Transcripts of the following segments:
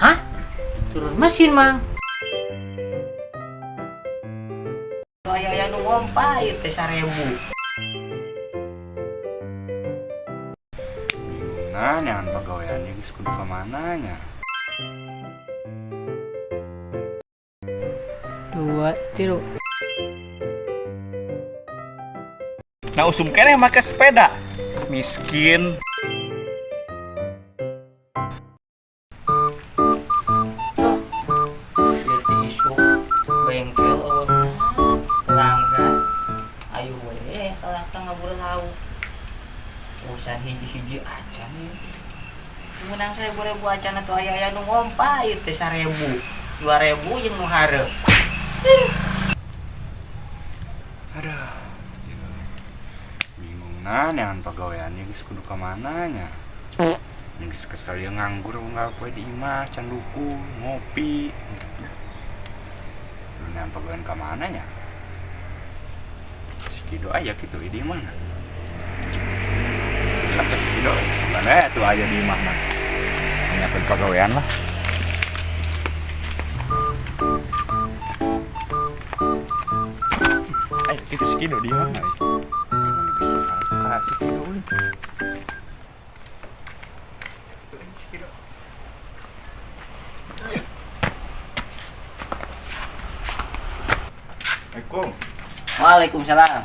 Hah? Turun mesin, Mang. Aya nu ngompa ieu teh 1000. Bingungan jangan pagawean geus kudu ka mana nya. 2 3. Nah usum keneh make sepeda. Miskin. Jadi isu bengkel eueuh pelanggan. Ayo we kalau ngabur lauk. Urusan hiji-hiji acan ieu. Menang 1000 acan atuh aya-aya nu ngompa ieu teh 1000. 2000 jeung nu hareup. Aduh. Bingungan jangan pagawean geus kudu ka mana nya. Geus kesel ieu nganggur unggal poe di imah can duku ngopi. Neang pagawean ka mana nya? Si Kido aya kitu di imah. Lah si Kido mana tuh aya di imah mah. Nyiapin pagawean lah. Ayo kitu si Kido di imah. Ayo si Kido ulin. Si Kido. Assalamualaikum. Waalaikumsalam.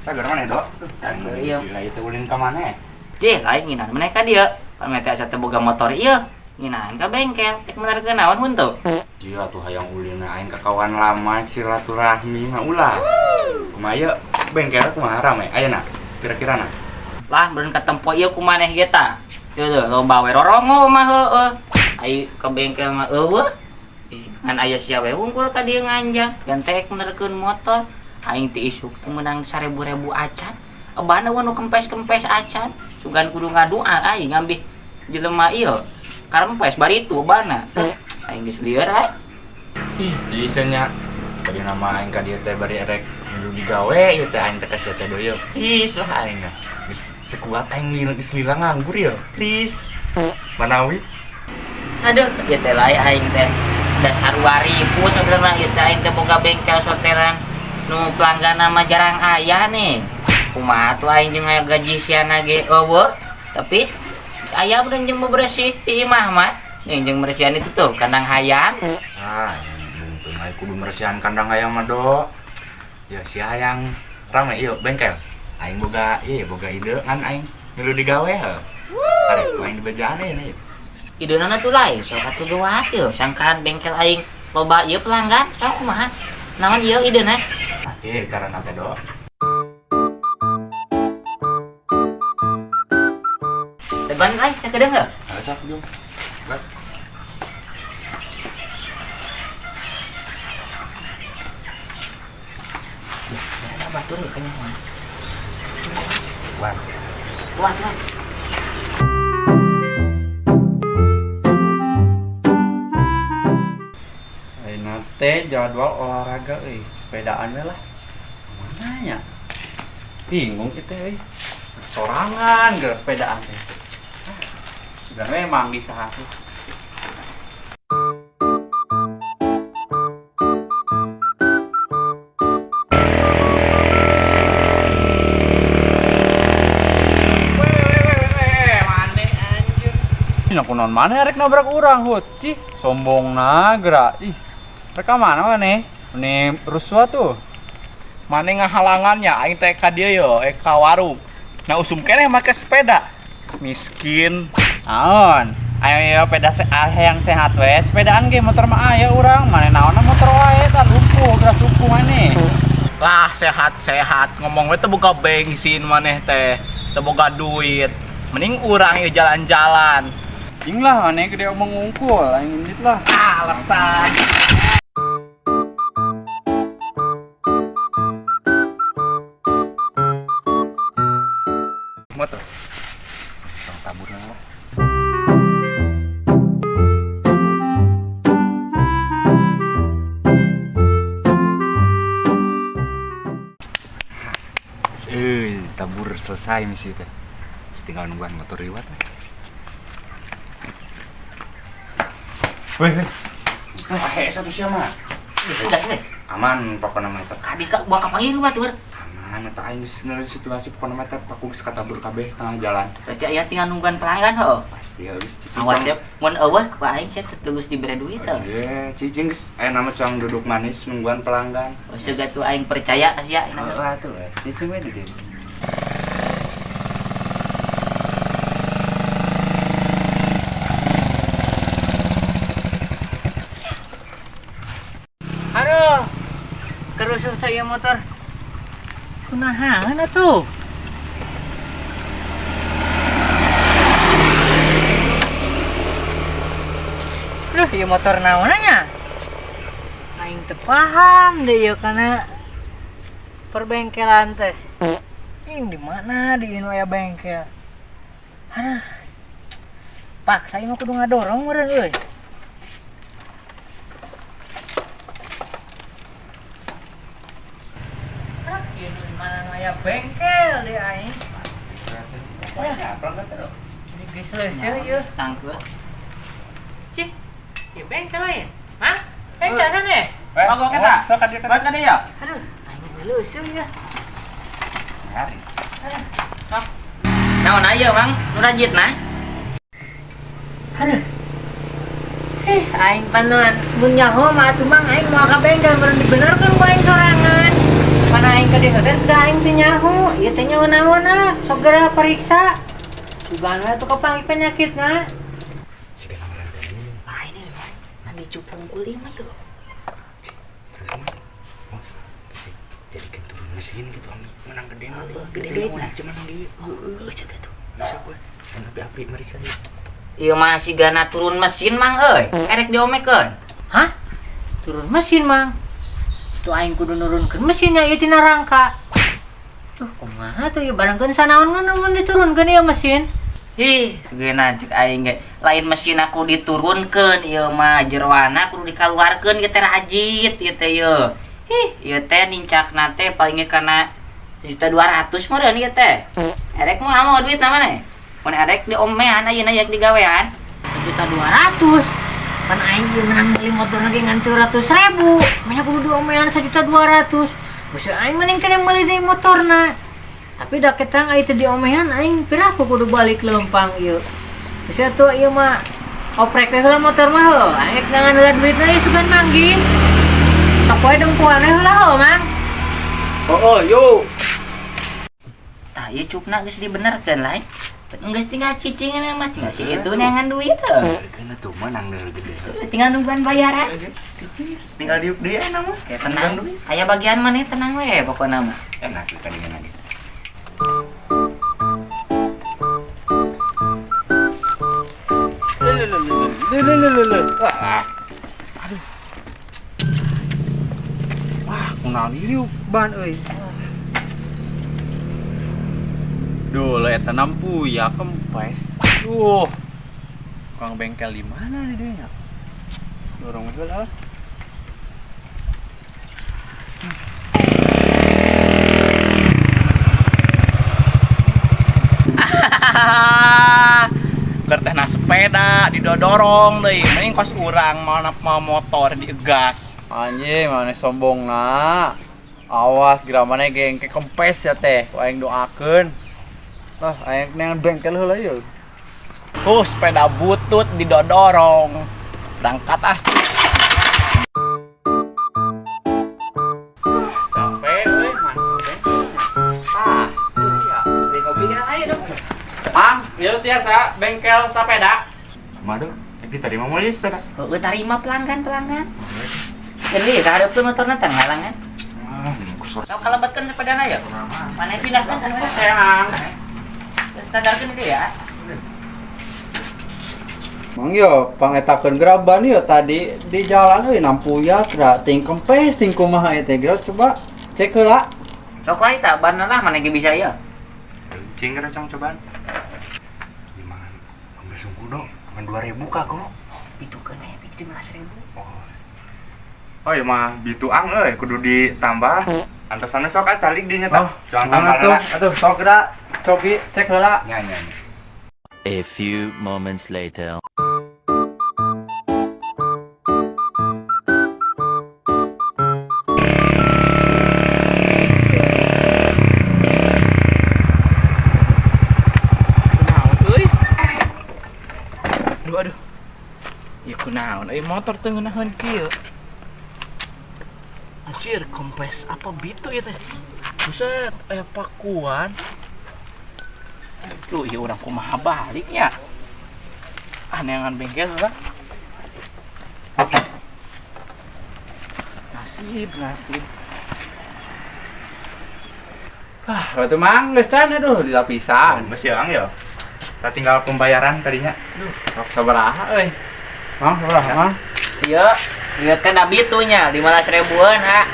Sagar mana, Dok? Sagar, iya. Sila itu ulin ka mana? Cih, lain nginan maneh ka dieu. Pan meh teh asa teu boga motor ieu. Nginan ka bengkel. Rek menerkeun naon huntu? Iya tuh hayang ulin aing ka kawan lama silaturahmi mah ulah. Kumaha ieu bengkel kumaha rame ayeuna? Kira-kira na? Lah, beureun katempo ieu ku maneh ge tah. Ieu lho, loba we rorongo mah heueuh. Ai ka bengkel mah eueuh. Ih, ngan aya sia we unggul ka dieu nganjang. Gan teh menerkeun motor. Aing ti isuk teh meunang 1000-ribu acan. Ebana we nu kempes-kempes acan. Sugan kudu ngadua aing ngambil jelema ieu. Karempes bari itu ebana. Aing geus lieur ai. Ih, diiseun nya. Tadi nama aing ka dieu teh bari erek milu digawe ieu teh aing teh ka sia teh doyeu. Please lah aing mah. Geus teu kuat aing geus lila nganggur ya. Please. Manawi. Aduh, ieu teh lae aing teh dasar waripu sebenarnya ieu teh aing teh boga bengkel soteran nu pelanggan mah jarang aya nih. Kumaha tuh aing jeung aya gaji siana ge eueuh. Tapi aya beun jeung bebersih di imah mah. Nih jeung bersihan itu tuh kandang hayam. Ah, untung aing kudu meresihan kandang hayam mah, Dok. Ya si hayang rame ieu bengkel. Aing boga ieu boga ide ngan aing milu digawe heuh. Arek aing dibejaan ieu nih. Ideuna tuh lain, sok atuh geuwat ieu sangkaan bengkel aing loba ieu pelanggan, sok kumaha? Naon ieu ideuna? Ieu carana teh, Dok. Leban lain sakedeung heuh. Heuh sok jung. Bat. Ya, batur ge kayaknya mah. Wan. Wan, wan. Ayeuna teh jadwal olahraga euy, sepedaan we lah. Mana nya? Bingung kitu euy. Sorangan geura sepedaan teh. Sebenarnya emang di saha tuh. Ini aku non mana rek nabrak urang hut. Cih, sombong nagra. Ih, rek ka mana maneh? Ini rusuh tuh. Mane ngahalangannya aing teh ka dieu yo, ka warung. Nah usum keneh make sepeda. Miskin. Naon? Ayo yo peda yang sehat we, sepedaan ge motor mah aya urang. Mane naonna motor wae tah lumpuh, geus lumpuh maneh. Lah sehat-sehat ngomong we teu boga bensin maneh teh, teu boga duit. Mending urang ieu jalan-jalan. Jing lah maneh gede omong ngungkul, aing indit lah. Ah, alasan. Motor. Tong taburna lah. Euy, tabur selesai misi teh. Tinggal nungguan motor liwat we. Weh, weh. Wah, hese tuh sia mah. Geus geus. Aman pokona mah eta. Kadi ka buah kapanggih rumah tuh. Aman eta aing geus nilai situasi pokona mah eta paku geus katabur kabeh tengah jalan. Berarti aya tinggal nungguan pelanggan heuh. Pasti geus cicing. Awas ya, mun eueuh ku aing sia tulus dibere duit teh. Iya, cicing geus aya nama cang duduk manis nungguan pelanggan. Oh, siga tuh aing percaya ka sia. Heeh atuh, cicing we di dieu. Aduh, kerusuh saya motor. Kunahan atuh? Duh, ieu motor naon nya? Aing teu paham deh ieu kana perbengkelan teh. Ing di mana di anu aya bengkel? Aduh. Pak, saya mah kudu ngadorong meureun euy. Ieu di mana aya bengkel di aing. Ini geus leuseut ieu. Tangkeul. Cih, ieu bengkel lain. Hah? Bengkel sana? Mangga kita. Sok ka dieu ka Balik ka dieu ya. Aduh, aing leuseut ya. Haris. Naon aya, Mang? Nu rajitna? Aduh. Aing panuan mun nyaho mah atuh Mang aing moal ka bengkel meureun dibenerkeun ku aing sorangan. Mana aing ka dieu teh da aing teu nyaho. Ieu teh nyaho naonna? Sok geura pariksa. Sugan we atuh kapanggih penyakitna. Siga naon teh. Lain ieu, Mang. Andi cupung kuling mah yeuh. Terus kumaha? Oh, jadi turun mesin gitu ami menang gede mah. Gede duitna. Cuman di Heueuh cek atuh. bisa gue. Kan api-api meriksa dia. Ieu mah sigana turun mesin Mang euy. Erek diomekeun. Hah? Turun mesin, Mang. Tuh aing kudu nurunkeun mesinnya ieu tina rangka. Tuh kumaha tuh ieu barangkeun sanaon mun diturunkeun ieu mesin. Ih, sugena cek aing ge. Lain mesin aku diturunkeun ieu mah jeroana kudu dikaluarkeun ge teh rajit ieu teh ieu. Ih, ieu teh nincakna teh paling ge kana 1.200.000 meureun ieu teh. Erek mah mau duit na maneh? Mun erek diomean ayeuna yak digawean. 1.200.000. Pan aing ieu menang beli motor lagi ngan 300.000. Manya kudu diomean 1.200.000. Geus aing mending kena meuli deui motorna. Tapi da ketang aing teu diomean aing piraku kudu balik leumpang ieu. Geus atuh ieu mah oprek we heula motor mah heuh. Aing rek nangan heula duitna ieu sugan manggih. Sok we dempuan we heula heuh, Mang. Oh, yuk. Tah ieu cupna geus dibenerkeun lah. Geus tinggal cicing mah tinggal si itu neangan duit heuh. Karena tuh menang deh gede. Tinggal nungguan bayaran. Tinggal diuk dia enak mah. Kayak tenang. Aya bagian mana tenang we pokokna mah. Enak kita dengan lagi. Aduh. Wah, kunaon ieu ban euy. Duh, lo eta nampu ya kempes. Duh. Tukang bengkel di mana nih dia nya? Dorong heula lah. Keur teh na sepeda didodorong deui. Mending kos urang mau motor digegas. Anjing, mana sombong na. Awas geura maneh geng ke kempes ya teh. Ku aing doakeun. Lah, aing neangan bengkel heula ieu. Sepeda butut didodorong. Berangkat ah. Capek euy, mantap. Ah, iya. Beli kopi kan ayo dong. Mang, ieu tiasa bengkel sepeda. Madu, ini tadi mau beli sepeda. Heueuh tarima pelanggan-pelanggan. Jadi kahareupeun motorna teh ngalangan. Ah, kusor. Sok kalebetkeun sepedana ya. Mana pindahkeun sepeda? Emang. Sadarkeun ge ya. Mang yo pangetakeun geraban yo tadi di jalan euy nampuyak ra ting kempes ting kumaha ieu teh geura coba cek heula. Sok lah eta ban lah mana ge bisa ieu. Cing geura cong cobaan. Gimana? Ambil sungguh dong, ngan 2000 kagok. Pitukeun we 15.000. Oh. Oh iya mah bituang euy kudu ditambah. Antosanna sok acalik di nya tah. Jangan tambah atuh, lah. atuh sok geura cobi cek heula. Nya nya. A few moments later. Aduh aduh. Ya kunaon euy motor teu ngeunaheun kieu. Anjir, kempes apa bitu ieu teh? Buset, aya pakuan. Aduh, ieu urang kumaha baliknya? Ah, neangan bengkel lah. Nasib, nasib. Ah, batu mang geus can aduh dilapisan. Geus ya, Ang ya. Kita tinggal pembayaran tadinya. Duh, rok sabaraha euy. Mang sabaraha, Mang? Ieu, ieu teh da bitunya 15 ribuan ha.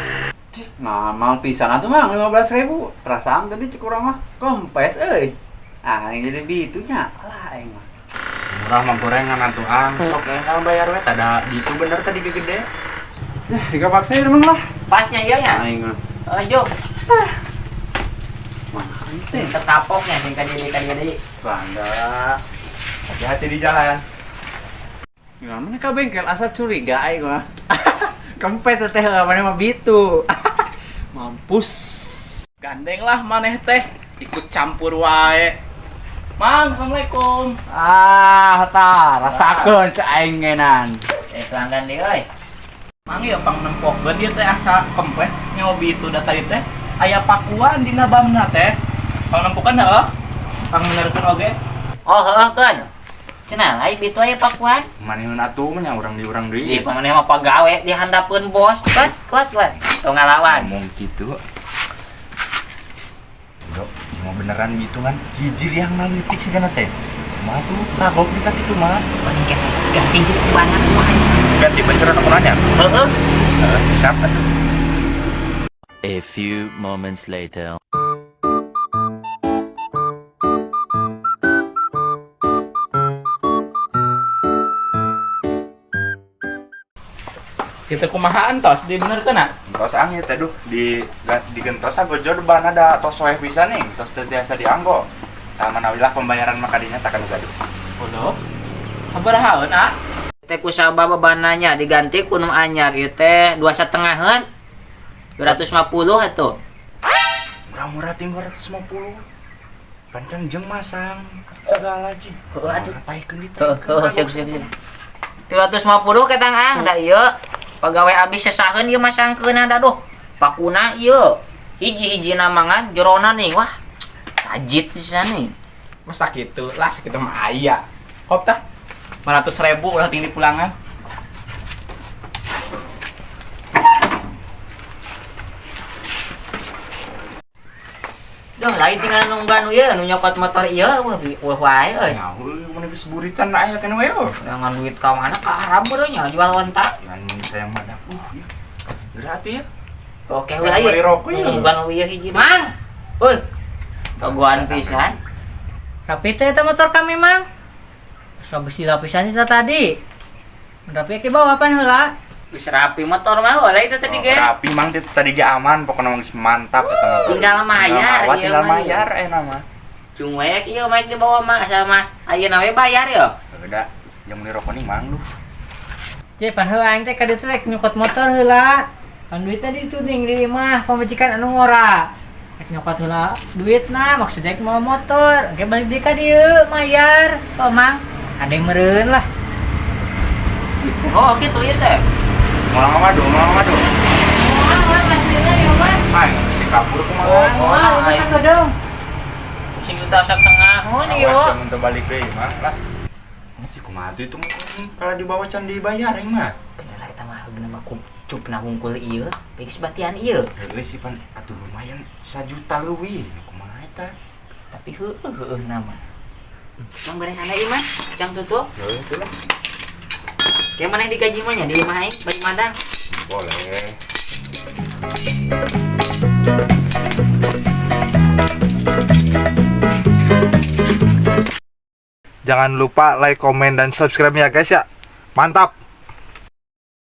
Nah, mang pisan atuh mang 15.000. Perasaan tadi cek urang mah kempes euy. Ah, yang jadi bitunya. Alah aing mah. Murah mah gorengan atuh Ang. Sok yang kalau bayar we tada itu bener tadi gede. Ya, dikapaksa ya mang lah. Pasnya ieu nya. Aing mah. Ayo, Mana sih? tetapoknya sing ka dieu ka dieu. Bangga. Hati-hati di jalan. Gimana mana ka bengkel asa curiga aing mah. Kempes teh mana mah bitu. Mampus. Gandeng lah maneh teh, ikut campur wae. Mang, assalamualaikum. Ah, tah rasakeun cek aing ngenan. Eh pelanggan deui euy. Mang ya pang nempokeun ieu teh asa kempes nyawa bitu da tadi teh aya pakuan dina bamna teh. Pang nempokeun heuh. Pang menerkeun oge. Oh, heuh keun. Cenah lain bitu aya pakuan. Manehun atuh mah nya urang di urang deui. Ih, pamaneh mah pagawe dihandapeun bos. Kuat, kuat, kuat. Tong ngalawan. Ngomong gitu. Dok, cuma beneran gitu kan hiji yang nalitik sigana teh. Mah tuh kagok bisa kitu mah. Paling kene ganti jeung kubangan kumaha. Ganti benceran aku nanya. Heeh. Siap atuh. A few moments later. Kita kumahaan tos di benerkeun ah? Entos ang ya teh duh di digentos gojor ban ada tos soeh pisan nih, tos teu tiasa dianggo. Tah manawilah pembayaran mah kadinya tak anu gaduh. Bodoh. Sabarahaeun ah? Teh ku sabab bebananya diganti ku nu anyar ieu teh 2,5-heun. 250 atuh. Murah-murah ting 250. Pancen jeung masang segala ji. Heuh atuh. Taikeun di Heuh, heuh, siap siap siap. 350 ketang ang da ieu. Pagawe abis sesaheun ieu masangkeun da duh. Pakuna ieu. Hiji-hijina mangan jerona nih. Wah. Rajit pisan nih. Masa kitu lah sakitu mah aya. Hop tah. 500.000 ulah tinggi pulangan. Duh, lain tinggal nungguan ieu nu nyokot motor ieu wah wah wae euy. Nyaho mun geus buritan aya kana we oh. Jangan duit ka mana ka Arab beureun nya jual onta. Jangan mun sayang madak. Ya. Geura atuh ya. Oke Yang we beli rokok ya. Nungguan ieu hiji. Mang, Euy. Kaguan pisan. rapi teh eta motor kami, Mang. Asa geus dilapisan eta tadi. Rapi ke bawa pan heula. Geus rapi motor mah heula itu tadi ge. Rapi mang teh tadi ge aman pokona mah geus mantap eta mah. Tinggal mayar Tinggal ieu tinggal mah. mayar eh nama. Cung we ieu mah dibawa mah asal mah ayeuna we bayar yo. Udah, yang beli rokok nih mang duh. Je pan heula aing teh ka dieu teh rek nyokot motor heula. Kan duitna di itu ning di imah pamajikan anu ngora. Rek nyokot heula duitna maksudnya rek mau motor. Engke balik deui ka dieu mayar. Oh Mang, ade meureun lah. Oh gitu ieu teh. Moal ngadu, moal ngadu. Moal moal hasilna ieu mah. Aing si kabur kumaha. Oh, Moal aing. mah sakedeung. Sing juta setengah mun ieu. Awas jangan terbalik deui mah lah. Si kumaha tuh itu mah kalau dibawa can dibayar aing mah. Bener eta mah bener mah cupna hungkul ieu, geus batian ieu. Heueuh sih pan atuh lumayan 1 juta leuwih. Kumaha eta? Tapi heueuh heueuh nama. Mang beres anda ieu mah, jang tutup. Heueuh tuh lah. Kayak mana yang digaji mah nya di imah aing balik madang. Boleh. Jangan lupa like, komen, dan subscribe ya guys ya. Mantap!